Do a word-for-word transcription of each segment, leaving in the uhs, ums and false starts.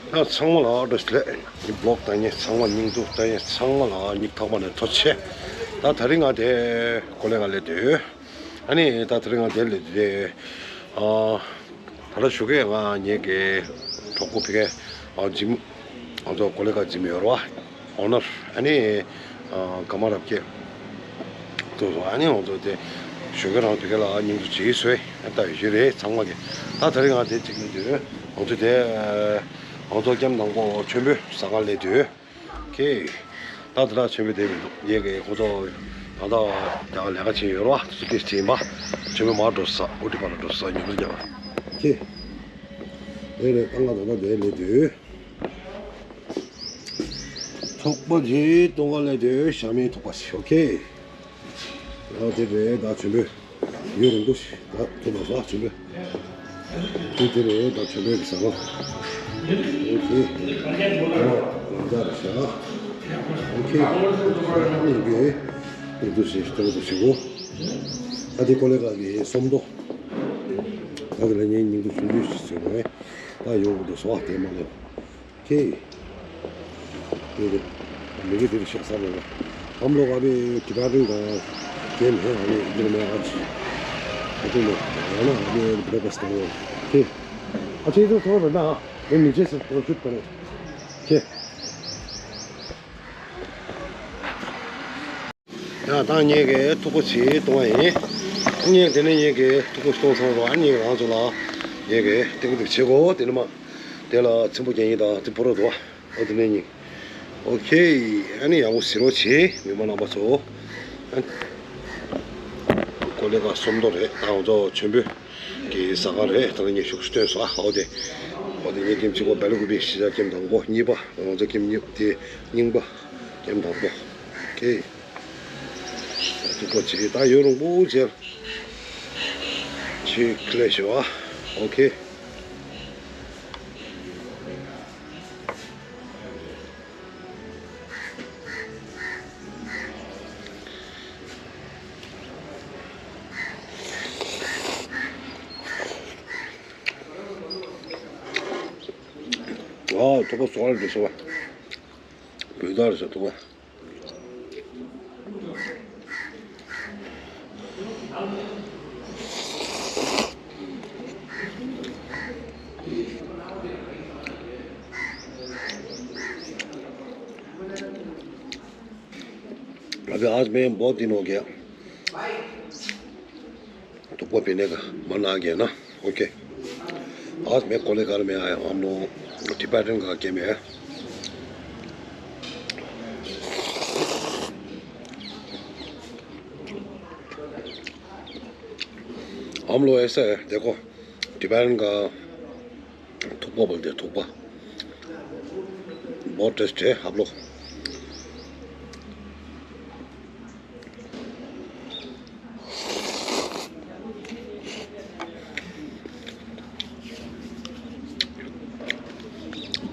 ད་ཚང་མ་ལ་བཀྲ་ཤིས་བདེ་ལེགས། ངའི་བི་ལོག་ལྟ་མཁན་ཚང་མ། སྙིང་ཐུག་ལྟ་མཁན་ཚང་མ་ལ་སྙིང་ཐག་པ་ནས་ཐུགས་རྗེ་ཆེ། ད་དེ་རིང་ང་དེ་ཀོ་ལེ་ག་སླེབས་དུས། ཨ་ནི་ད་དེ་རིང་ང་དེ་སླེབས་དུས་དེ། ཨ། ད་ལྟ་ཞོགས་ཀས་ང་ངེད་ཀྱི་གྲོགས་པོ་ཕ་གིའི་ཨ་འཇིམ། ང་ཚོ་ཀོ་ལེ་ག་འཇིམ་ཡོད་རེད་པ། ཨོ་ནར། ཨ་ནི་ཨ་དགའ་མ་རབ་རྒྱས་ཐུག་སོང་། ཨ་ནི་ང་ཚོ་དེ་ཞོགས་ཀས་རང་ཕ་གི་ལ་སྙིང་ཐུགས་བྱེད་སོས། ཨ་ད་ཡོད་ཀྱི་རེད་ཚང་མ་གི། ད་དེ་རིང་ང་དེ་གཅིག་གི་དུས་ང་ཚོ་དེ་ང་ཚོ་ཀེམ་དང་པོ་མཆོད་འབུལ་ཟ་གར་སླེབས་དུས། ཨོ་ཁེ། ད་དེ་ལ་མཆོད་འབུལ་དེ་མི་འདུག་ངེད་ཀྱི་ཁོ་ཚོ་ད་ལྟ་རྒྱ་གར་ལས་ཀ་བྱེད་ཡོད་རེད་པ། སུ་ཏིས་བྱེད་ཡིན་པ། མཆོད་འབུལ་མར་འགྲོ་ས། ཨུ་ཏི་པ་ལ་འགྲོ་ས། ཉོ་འདུག་རྒྱ་གར། ཨོ་ཁེ། དེ་རེད། ད་ང་ད་ལྟ་དེ་སླེབས་དུས། ཚོགས་པ་ཇི་གཏོང་ག་སླེབས་དུས་ཞྭ་མོའི་ཐོག་པ་ཞིག་ཨོ་ཁེ། ཨ་དེ་རེད། ད་མཆོད་འབུལ་ཡུན་རིང་པོ་ཞིག་ད་ཐུག་ལ་ཟ་མཆོད་འབུལ། དེ་དེ་རེད། ད་མཆོད་འབུལ་གྱི་ཟ་ཁང་། ཨོ་ཁེ། ཨ་ལ་ད་རེད་ཤག་ཨོ་ཁེ། ཨ་ནི་གི་རིན་པོ་ཆེ་སྟོང་དུ་ཞིག་གོ། ཨ་དེ་ཀོ་ལེ་ག་གི་སོམ་མདོ། ད་དེ་ལ་ངའི་སྙིང་དུ་ཞུ་རྒྱུ་ཞིག་ཟེར་བས། ད་ཡོང་གི་འདུག་སོ། དེ་མ་ལོ། ཁེ། དེ་རེད། མི་གི་དེ་རེད་ཤག་ས་རེད་པ། ཨམ་ལོ་ག་བའི་ཊི་བེ་ཊན་ག་གེམ་ཧེ། ཨ་ནི་འདིར་མེད་ཨ་ཅི། ཨ་ཅི་ལོ། ཡང་ན་ཨ་ནི་བྷི་རེག་ཕ་སི་ཊི་ག་ཡོད། ཁེ། ཨ་ཅི་དུ་ཐོར་རེད་ན། ཨ་ནི་ཇེ་སི་ཐོར་ཤུད་པ་རེད། ཁེ། ཡ་ད་ངེད་ཀྱིས་ཐུག་པ་ཅིག་གཏོང་བ་ཡིན། ངེད་དེ་ནས་ངེད་ཀྱིས་ཐུག་པ་གཏོང་ཚར་རོགས། ཨ་ནི་ང་ཚོ་ལ་ངེད་ཀྱིས་ཏིག་ཏིག་བྱེད་དགོས། དེ་ནི་མ་དེ་ལ་ཚིམ་པོ་རྒྱག་ཡིན། ད་དེ་ཕོ་རོ་འདུག་བ། ཨོ་དེ་ནས་ཉིན། ཨོ་ཁེ། ཨ་ནི་ཡག་པོ་ཟེར་རོགས་བྱེད། མི་མང་རྣམ་པ་ཚོ། ཨ། ཀོ་ལེ་ག་སོམ་མདོ་རེད། ད་ང་ཚོ་མཆོད་འབུལ་གྱི་ཟ་ཁང་རེད། ད་ལྟ་ངས་ཤུགས་སྟོན་སོང་། ཨ་ཨོ་དེ། ཨོ་དེ་ངས་ཀེམ་གཅིག་པོ་བེ་ལ་ཀུ་པི་ཤི་ཇ་ཀེམ་དང་པོ། གཉིས་པ་ང་ཚོ་ཀེམ་གཉིས་དེ་རྙིང་པ་ཀེམ་དང་པོ། ཨོ་ཁེ། ཐུག་པ་ཅིག་ད་ཡུན་རིང་པོ་བྱས། ཆེ་ཁི་ལེ་ཤི་བ། ཨོ་ཁེ། ཨ་ཐུག་པ་སོག་ར་འདྲ་སོ་བ། བོད་དག་རེད་ཤག་ཐུག་པ། अभी आज मैं बहुत दिन हो गया। तो वो पीने का मन आ गया ना। ओके। आज मैं कोलेगार में आया हूँ, हम लोग टिबेटन का गेम है। हम लोग ऐसा है, देखो, टिबेटन का थुक्पा बोलते हैं, थुक्पा। बहुत टेस्ट है आप लोग।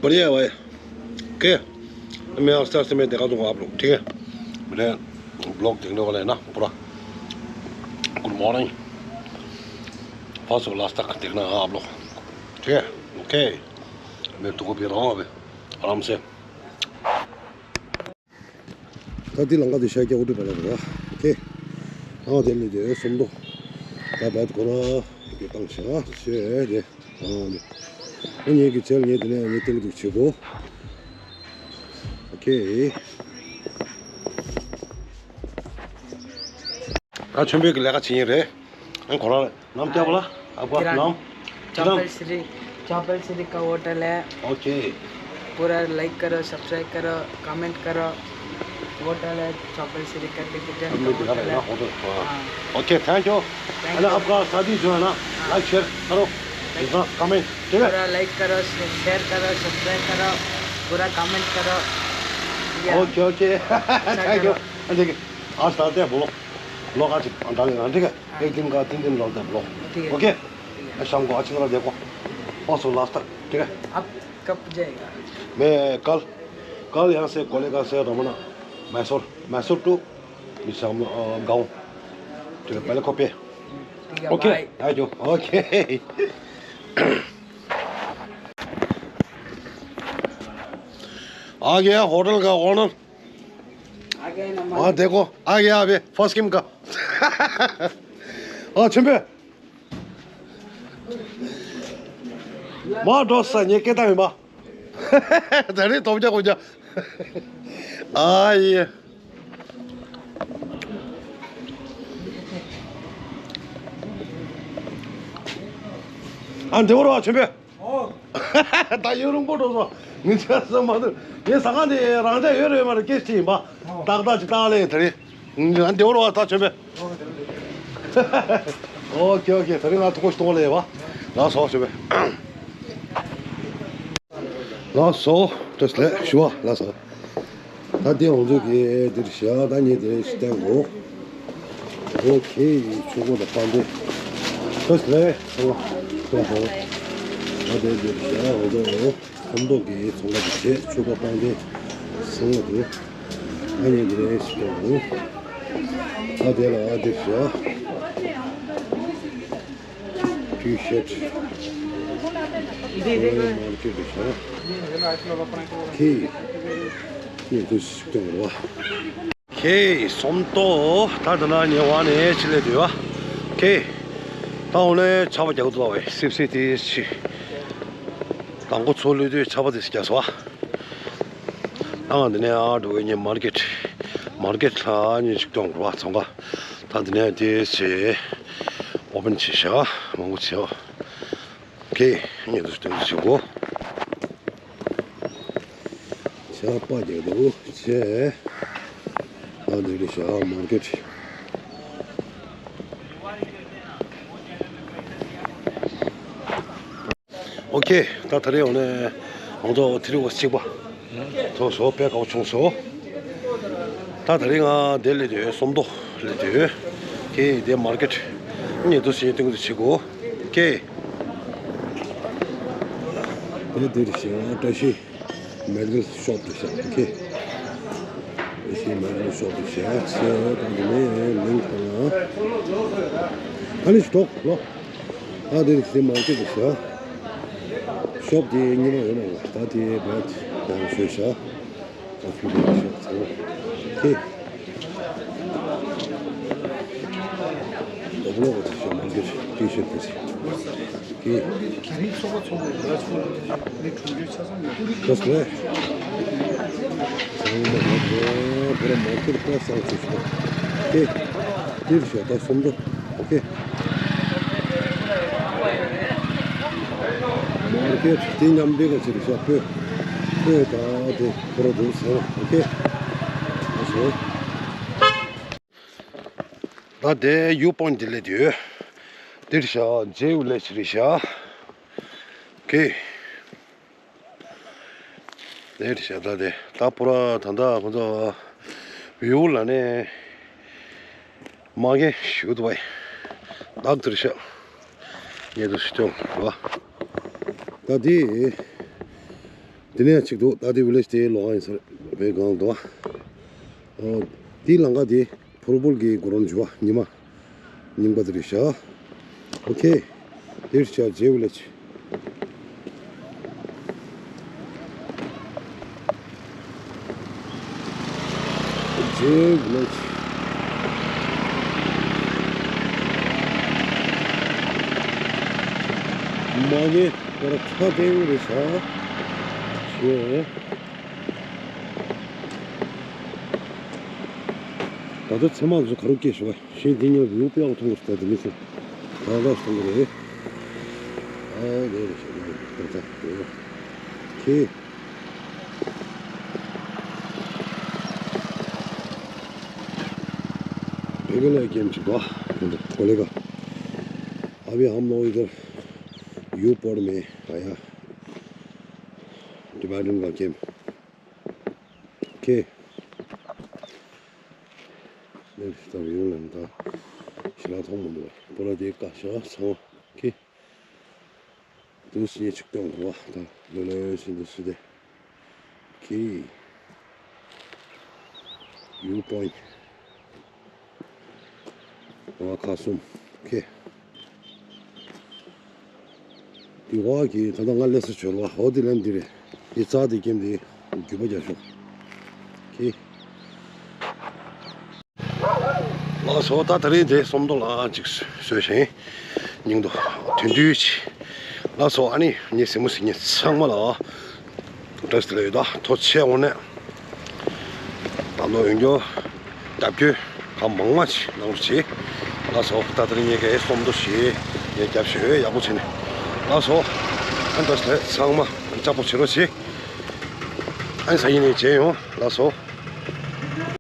बढ़िया है भाई। ओके, मैं आस्ते आस्ते मैं देखा दूंगा आप लोग, ठीक है? मैंने ब्लॉग देखने वाला है ना पूरा। गुड मॉर्निंग, फर्स्ट और लास्ट तक देखना है आप लोग, ठीक है? ओके, मैं तुमको भी रहा हूँ अभी आराम से। ད་འདི་ལམ་ཁ་དེ་ཤར་རྒྱག་འོ་དེ་བ་ལ་རེད་བ། ཨོ་ཁེ། ཨ་དེ་ནི་དེ་སུམ་མདོ། ད་བད་གོ་ར་དེ་བཏང་ཤག་ཤེས་དེ། ཨ་ནི། ཨ་ངེད་ཀྱི་ཆེལ་ངེད་དེ་ནས་ངེད་ཏིང་དུ་བྱེད་དགོས། ཨོ་ཁེ། ད་ཆོས་འབོད་ཀྱི་ལས་ཀ་བྱེད་ཡིན་རེད། ཨ་ཁོ་རང་नाम क्या बोला आपका? किरण। नाम? किरण। चौपल श्री, चौपल श्री का होटल है। ओके। पूरा लाइक करो, सब्सक्राइब करो, कमेंट करो। होटल है चौपल श्री करके किचन हम का लोग दिखा रहे होटल हैं ना है। होटल, हाँ। हाँ। Okay, thank you. थैंक अरे यू। आपका शादी जो है ना, हाँ। लाइक शेयर करो, लाइक दूसरा कमेंट, ठीक है? पूरा लाइक करो, शेयर करो, सब्सक्राइब करो, पूरा कमेंट करो। या। Okay, okay. अच्छा थैंक यू। करो। ठीक है। आज डालते हैं ब्लॉग। ब्लॉग आज डालेंगे, ठीक है? हाँ। एक दिन का तीन दिन डालते हैं ब्लॉग। ठीक है। ओके? ठीक है। शाम को अच्छी तरह देखो, फर्स्ट से लास्ट तक, ठीक है? आप कब जाएगा? मैं कल, कल यहाँ से कोलेगांव से रवाना, मैसूर, मैसूर टू विश्राम, अ, गाँव, ठीक है, पहले कॉपी। ठीक है, okay, bye. Thank you, okay. आ गया होटल का ओनर। आ गए ना। हाँ, देखो, आ गया अभी फर्स्ट गेम का। हाँ, छिम्पे। माँ दोस्त सा, ये कहता है माँ। धनी तुम क्या कुछ? आ ये। ཨ་འདི་བོར་བ་ཆེན་པོས། ད་ཡུན་རིང་པོ་འགྲོ་སོང་། ངི་ཆ་ས་མ་ཐུབ། ངའི་ཟ་ཁང་དེ་རང་འདྲ་ཡོད་རེད་མ་རེད་སྐད་ཆ་ཡིན་པ། ཏག་ཏག་ཅིག་ཏག་ལེ་ཡིན་ད་རེད། ཨ་འདི་བོར་བ་ད་ཆེན་པོས། ཨོ་ཁེ་ཨོ་ཁེ། ད་རེད་ང་ཐུག་པ་ཞིག་གཏོང་ལེ་ཡ་བ། ལགས་སོ་ཆེན་པོས། ལགས་སོ། བཀྲ་ཤིས་བདེ་ལེགས་ཞུ་བ་ལགས་སོ། ད་དེ་ང་ཚོ་གི་འདིར་བཞག་ད་ངས་དེ་ཞིག་བསྟན་གོ། ཨོ་ཁེ། ཆུ་བོ་དང་པང་གདན། བཀྲ་ཤིས་བདེ་ལེགས་ཚང་མ། ལགས་སོ། ད་དེ་འདིར་བཞག་ང་ཚོ་ཁམས་ཐོག་གི་ཚོང་ཁང་དུ་བྱས་ཆུ་བོ་པང་གདན་ཚང་མ་དེ། ད་ངས་དེ་ཞིག་བསྟན་གོ། ད་དེ་ལ་འདིར་བཞག་ཊི་ཤཊ། ཁེ། ཁེ་ཟོམ་ཏོ། ད་ད་ན་ཉེ་བ་ནས་ཕྱི་ལས་དུས་བ། ཁེ། ད་འོ་ནས་ཆར་པ་རྒྱག་འདུག་བས་སིབ་སིབ་དེ་ཕྱི། དང་པོ་ཚོ་ལུས་དུས་ཆར་པ་དེ་རྒྱག་སོ། ད་ང་འདི་ནས་ཨ་འགྲོ་གི་ཉེ་མར་ཀེཊ། མར་ཀེཊ་ལ་ཉེ་ཅིག་གཏོང་དགོས་བ་ཚང་ག། ད་འདི་ནས་དེ་ཕྱི། ཨོ་པན་བྱེད་ཤག་མང་པོ་བྱེད། ཁེ། ཉེ་དུ་སྟོན་དུ་ཞུ་གོ། ཆར་པ་རྒྱག་འདུག་ཆེ། ཨ་འདི་རེད་ཤག་མར་ཀེཊ། ཨོ་ཁེ། ད་ད་རེས་འོ་ནས་ང་ཚོ་དེ་རིང་འོ་གཅིག་པ། ཐོག་སོ་དཔེ་དགའ་པོ་བྱུང་སོ། ད་ད་རེས་ང་དེ་སླེབས་དུས་སུམ་མདོ་སླེབས་དུས། ཁེ་དེ་མར་ཀེཊ། ཉེ་དུ་ཞིག་སྟོན་དུ་བྱེད་གོ། ཁེ། དེ་འདིར་ཞེ་བ་བཀྲ་ཤིས་མེ་ཌི་ཀལ་ཤོབ་ཏུ་བཞག་ཁེ། བཀྲ་ཤིས་མེ་ཌི་ཀལ་ཤོབ་ཏུ་བཞག་ཚེ་ད་འདི་ནས་ལིང་ཁ་ལ། ཨ་ནི་ཞིག་ཐོག་ལོ། ད་འདིར་ཞེ་མར་ཀེཊ་དུ་བཞག་ཤོབ་དེ་གཉིས་མ་ཡོད་ན་ད་དེ་བེད་ཡང་བཟོས་བཞག་ད་ཕུལ་བའི་ཤོག་ཚང་མ། ཁེ། ད་བློ་ག་ཚོད་ཤོག་མང་གེ་ཏི་ཤོག་ཏི་ཤོག་ཁེ། ཁེ་རིང་ཚོགས་པ་ཚོགས་པའི་ར་ཆུང་མི་གྲོང་ཁྱེར་ཆ་ཚང་མི་ཀུ་རི་ཁ་སི་ལེ། ཚང་མ་ང་ཚོ་བོད་ར་མང་གེ་ཁ་སང་ཚོད་ཤོག་ཁེ། ཏིར་ཤོག་ད་སུམ་མདོ། ཨོ་ཁེ། མར་ཀེཊ་དེ་མཉམ་འབྲེལ་ག་ཚོད་རེད་ཤག་སྤོས། སྤོས་དང་དེ་ཁོ་ར་འདུག་ཟེར་བ། ཨོ་ཁེ། ཨ་སོ། ད་དེ་ཡུ་པོན་དེ་ལས་དུས། འདིར་ཤག་ཇེ་ཝི་ལེཇ་རེད་ཤག་ཨོ་ཁེ། དེར་བཞག་ད་དེ་ད་པུ་ར་ད་ད་ཁོ་ཚོ་བིའུ་ལ་ནས་མ་གེ་ཞུ་དུ་བའི་ད་དེར་བཞག་ཉེ་དུ་ཞུ་ཏོ་བ། ད་དེ་དེ་ནས་ཅིག་འདུག་ད་དེ་ཝི་ལེཇ་དེ་ལོ་ཨ་ཡིན་ས་བའི་སྒང་འདུག་བ། ཨོ་དེ་ལང་ཀ་དེ། ཕུར་བུལ་གྱི་གོ་རོན་ཇུ་བ་ཉི་མ། རྙིང་པ་དེ་རེད་ཤག་ཨོ་ཁེ། དེར་ཤག་ཇེ་ཝི་ལེཇ། ཇེ་ཝི་ལེཇ། མ་གེ་པར་ཁ་དེ་རེད་ཤག་ཞེས། ད་ལྟ་ཚེ་མ་ཚོ་ག་རུ་སྐྱེས་ཤོག་ཞེས་འདི་ཉིད་ལུག་པའི་འོག་མཐོང་གི་རེད། ད་མི་ཚེ་ད་ལྟ་མཐོང་གི་རེད། ཨ་རེད་རེད་ཞེས་ད་ལྟ་རེད། ཁྱེད་བེ་ག་ལ་ཀེམ་ཅིག་ག་གོ་ལེ་ག་ཨ་བི་ཧམ་ལོ་ཨི་དར་ཡུ་པོར་མེ་ཨ་ཡ། ཏི་བེ་ཊན་ག་ཀེམ། ཁེ། ནེག་སི་ཊི་ཡང་ལན་དང་ཞི་ལ་ཐོང་མོ་འདུག་པོ་ལ་དེ་ཀ་ཤ་ཚང་ཁེ། དུ་སི་ཉེ་ཆུག་ཏོང་གོ་བ་དང་ལོ་ལོ་སི་འདུ་སི་དེ་ཁེ། ཡུ་པོན། ང་ཁ་སུམ་ཁེ། དེ་བ་གི་ད་ལྟ་ང་ལས་སུ་བྱོལ་བ་ཧོ་དེ་ལན་དེ་རེད། དེ་རྩ་དེ་ཀེམ་དེ། རྒྱུས་པ་རྒྱག་ཤོག་ཁྱི། ལགས་སོ། ད་དེ་རིང་དེ་གསོལ་མདོ་ལ་ཅིག་བཟོས་ཤིང་། སྙིང་དུ་དོན་དུ་ཅིག་ལགས་སོ། ཨ་ནི་ངའི་གཟིགས་མོ་གཟིགས་མཁན་ཚང་མ་ལ་བཀྲ་ཤིས་བདེ་ལེགས་ཡོད། ད་ཐུགས་རྗེ་ཆེ། དངོས་གནས་ད་ལོ་ཡོང་རྒྱུ་རྒྱབ་སྐྱོར་གང་མང་མང་ཅིག་གནང་རོགས་གྱིས། ལགས་སོ། ད་དེ་རིང་ངས་གསོལ་མདོ་ཞིག་ངས་རྒྱབ་ཤོག་ཡག་པོ་བྱས་ནས། ལགས་སོ། ཨ་ནི་བཀྲ་ཤིས་བདེ་ལེགས། ཚང་མ་ལྕགས་པོ་བྱེད་རོགས་གྱིས། ཨ་ནི་ས་ཡིན་ནས་མཇལ་ཡོང་། ལགས་སོ།